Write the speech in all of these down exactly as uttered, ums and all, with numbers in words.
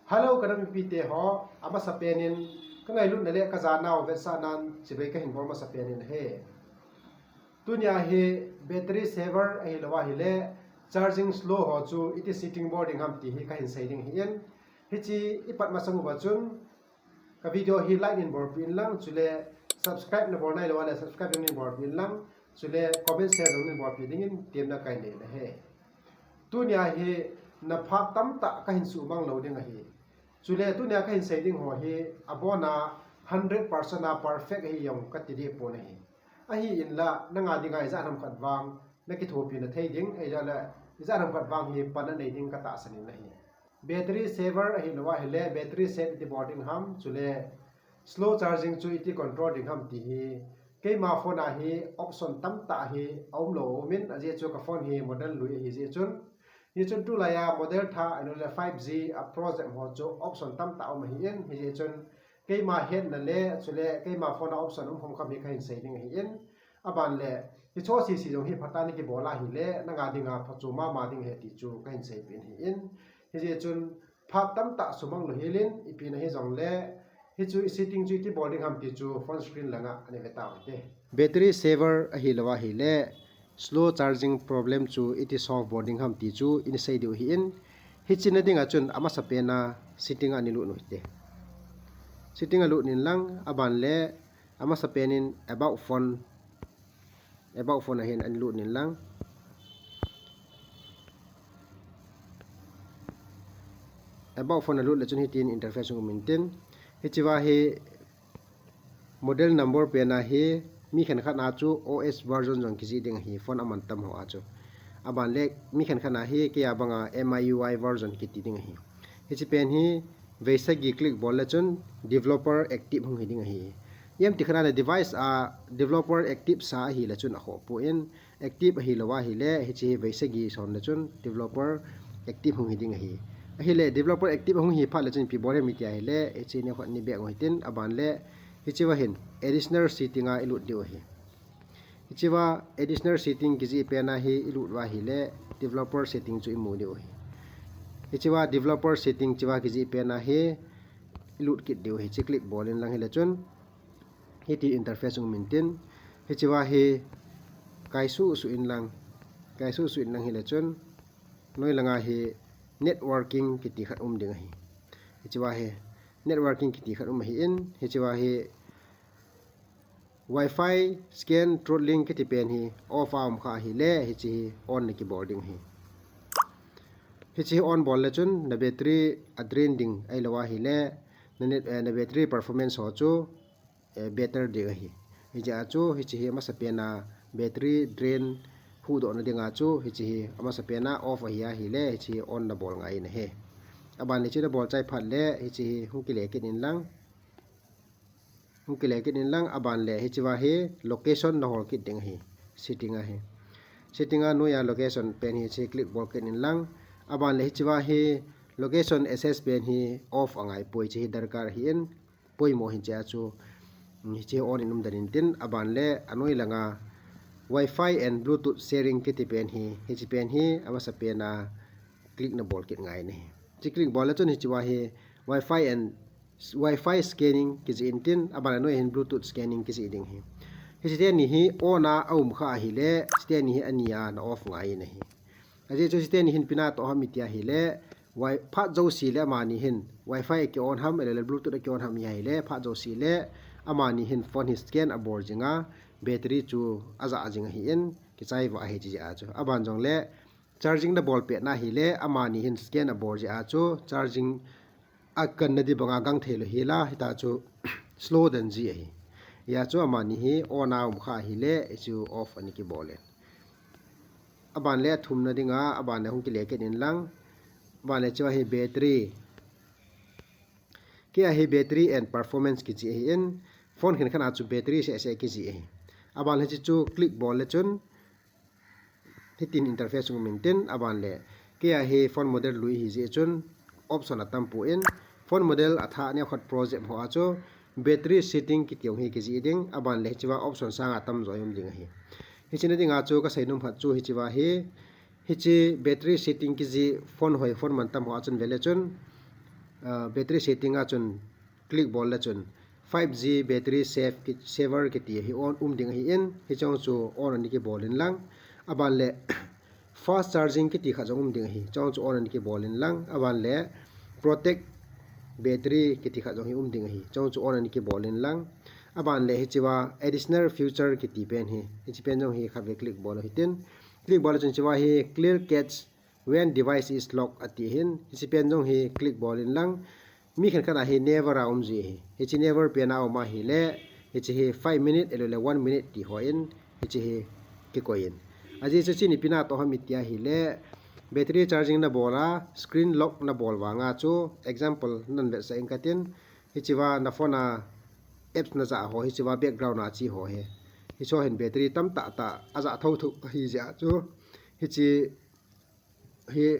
Hello, ka nam mipite ho, amasa penin, ka ngailutna le ka janau vetsahnan chibai ka hin bol masa penin ahi. Tunia hi battery saver ahilou ahile, charging slow ho chu iti setting bol ding ham ti hi ka hin sei ding ahin. Hichi i pat masang uva chun, ka video hi like in bolpeh in lang, chule subscribe na bol nailou ahile subscribe jong in bolpeh in lang, chule comment share jong in bolpeh dingin temna ka nei ahi. Tunia hi na phat tamtah ka hin sumang lou ding ahi. Chule tunia ka hin sei ding ho hi abona hundred percent a perfect ahi jong ka ti deh pon ahi. Ahinla, nanga dinga ijat ham khat vang na kithopina thei ding, ahilou le ijat ham khat vang hi pan anei ding ka tahsan in ahi. Battery saver ahilou ahile, battery save iti bol ding ham, chule slow charging chu iti control ding ham ti hi, keima phone a hi option tamtah hi aum lou aum in, ajeh chu ka phone hi model lui ahi jeh chun, hichun tulai a model thah ahilou le five G a project ho chu option tamtah um ahin, hijeh chun keima hetna le, chule keima phone a option um khom kham hi ka hin sei ding ahin, aban le, hicho sese jong hi phatah in na kibol ahile, nanga dinga phachu mama ding ahi ti chu ka hin seipeh in ahin, hijeh chun, phat tamtah sumang lou helin, ipi na hijongle, hichu i setting chu iti bol ding ham ti chu phone screen langa ana ve tau hite. Battery saver ahilou ahile, slow charging problem chu iti solve bol ding ham ti chu in sei diu ahin, hichi na dinga chun amasa pena setting a in lut u hite. Setting a lut in lang, aban le, amasa penin about phone, about phone a hin in lut in lang. About phone a lut le chun hitin interface um intin. Hichiva hi model number pena hi mi khenkhat na chu O S version jong kijih ding ahi, phone aman tam ho a chu. Aban le mi khenkhat na hi kei a banga M I U I version kiti ding ahi. Hichi pen hi veisagi click bol le chun developer active hung hi ding ahi. Ijem ti khat a le device a developer active sa ahile chun akhoh poi, active ahilou ahile, hichi hi veisagi son le chun developer active hung hi ding ahi. Ahile developer active hung hi phat le chun ipi bol ham iti ahile, hichi ni khat ni back u hitin, aban le, hichiva hin additional setting a i lut diu ahi. Hichiva additional setting kijih pena hi i lut uva ahile, developer setting chu i mu diu ahi. Hichiva developer setting chiva kijih pena hi i lut kit diu ahi, hichi click bol in lang hile chun, hiti interface um intin, hichiva hi kai suh suh in lang, kai suh suh in lang hile chun, noi langa hi networking kiti khat um ding ahi. Hichiva hi networking kiti khat um ahin, hichiva hi Wi-Fi scan throttling kiti pen hi off a um kha ahile, hichi hi on na kibol ding ahi. Hichi hi on bol le chun na battery a drain ding ahilou ahile, na net, eh, na battery performance ho chu, eh, better ding ahi. Hijeh a chu, hichi hi amasa pena battery drain huhdoh na dinga chu, hichi hi amasa pena off ahi ahile, hichi hi on na bol ngai in ahi. Aban le hichi na bol chai phat le, hichi hi hung kile kit in lang. Hung kile kit in lang, aban le hichiva hi location na hol kit ding ahi. Setting a hi. Setting a noi a location pen hi hichi click bol kit in lang. Aban le hichiva hi location access pen hi off angai poi, hichi hi darkar ahin, poimo ahin, hichea chu, mm, hichi hi on in um den intin, aban le anoi langa Wi-Fi and Bluetooth sharing kiti pen hi, hichi pen hi amasa pena click na bol kit ngai in ahi. Hichi click bol le chun hichiva hi Wi-Fi and Wi-Fi scanning kijih intin, aban le anoi hin Bluetooth scanning kijih ding ahi. Hichi teni hi on a aum kha ahile, hichi teni hi ani a na off ngai in ahi. Ajeh chu hichi teni hin ipi na toh ham iti ahile, wi-, phat jouse le amani hin Wi-Fi aki on ham, ahilou le Bluetooth aki on ham ahile, phat jouse le amani hin phone hi scan abol jing a, battery chu aja jing ahin, kichai va ahi, hichi jeh a chu. Aban jongle charging na bol pet na ahile, amani hin scan abol jeh a chu, charging akan na di banga gang thei lou hila, hita chu slow den ji ahi. Hia chu amani hi on a um kha ahile, hichu off ana kibol in. Aban le athumna dinga, aban le hung kile kit in lang. Aban le hichiva hi battery. Kei a hi battery and performance kijih ahin, phone khenkhat a chu battery seh seh kijih ahi. Aban le hichi chu click bol le chun, hitin interface um intin, aban le kei a hi phone model lui ahi jeh chun option atam pon, phone model athah neokhat project ho a chu battery setting kiti jong hi kijih ding, aban le hichiva option sanga atam jo um ding ahi. Hichi na dinga chu ka seinom khat chu hichiva hi, hichi battery setting kijih phone hoi phone man tam ho a chun ve le chun, uh, battery setting a chun click bol le chun five G battery save ki, saver kiti hi on um ding ahi in, hiche jong chu on ana kibol in lang. Aban le fast charging kiti khat jong um ding ahi, hiche jong chu on ana kibol in lang. Aban le protect battery kiti khat jong hi um ding ahi, hiche jong chu on ana kibol in lang. Aban le hichea additional feature kiti pen hi, hiche pen jong hi khatvei click bol hitin. Click bol chun hichea hi clear cache when device is locked ati hin, hiche pen jong hi click bol in lang. Mi khenkhat a hi never a um ji hi. Hiche never pen a um ahile, hiche hi five minute ahilou le one minute ti ho in, hiche hi kikoi in. Ajeh chu hiche hi ipi natoh ham iti ahile, battery charging nabol a, screen lock nabol vang a chu, example nan vetsah inge katin, hichea na phone a apps najah ho, hichea background a che ho hi. Hiche ho hin battery tamtah tah ajah thotho ahi jeh a chu, hiche hi,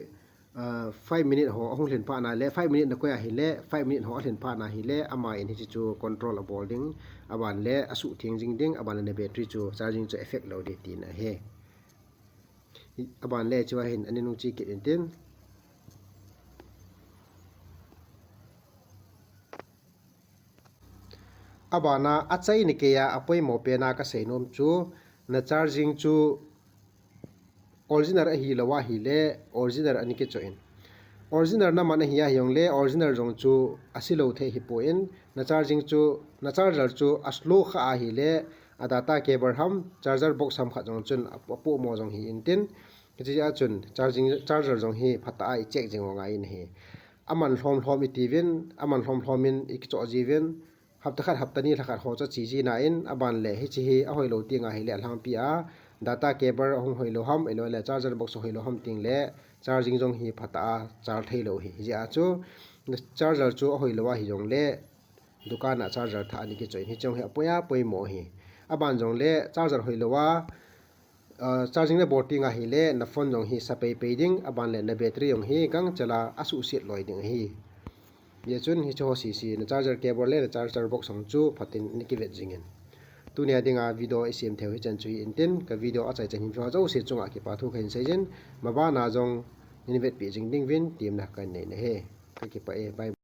uh, five minute ho ahung lhin phat na le, five minute nakoi ahile, five minute ho alhin phat na ahile, ama in hiche chu control abol ding, aban le asuhtheng jing ding, aban le na battery chu charging chu affect lou ding tina ahi. Aban le hichea hin ana nung che kit intin. Aban a, achaina keiya apoimo pen a kasei nom chu, na charging chu original ahilou ahile, original ana kichoh in. Original naman ahi ahijongle, original jong chu ase lou thei hipon, na charging chu, na charger chu aslow kha ahile, a data cable ham, charger box ham khat jong chun apoimo jong hi intin. Hichea chun charging, charger jong hi phatah a icheck jing u ngai in ahi. Aman lhom lhom itiuvin, aman lhom lhom in ikichoh jiuvin, hapta khat, hapta ni, lha khat ho chu ache ji nan, aban le hiche hi ahoilou teng ahile alhangpi a, data cable ahung hoilou ham, ahilou le charger box ahoilou ham teng le, charging jong hi phatah a charge theilou hi. Hijeh a chu, charger chu ahoilou ahijongle, dukan a charger thah ana kichoh in, hiche jong hi apoi apoimo hi. Aban jongle, charger hoilou a, uh, charging nabol teng ahile, na phone jong hi sa peipei ding, aban le na battery jong hi gangchel a asuhset loi ding ahi. Hijeh chun hiche ho sese, na charger cable le na charger box jong chu phatin ana kivet jing in. Tunia dinga video isem theiyu hichan chu hi intin, ka video achaichan hin view ho jouse chunga kipa thu kahin seijin, maban a jong neivetpi jing ding uvin temna kahin nei ahi. Kakipah e, bye.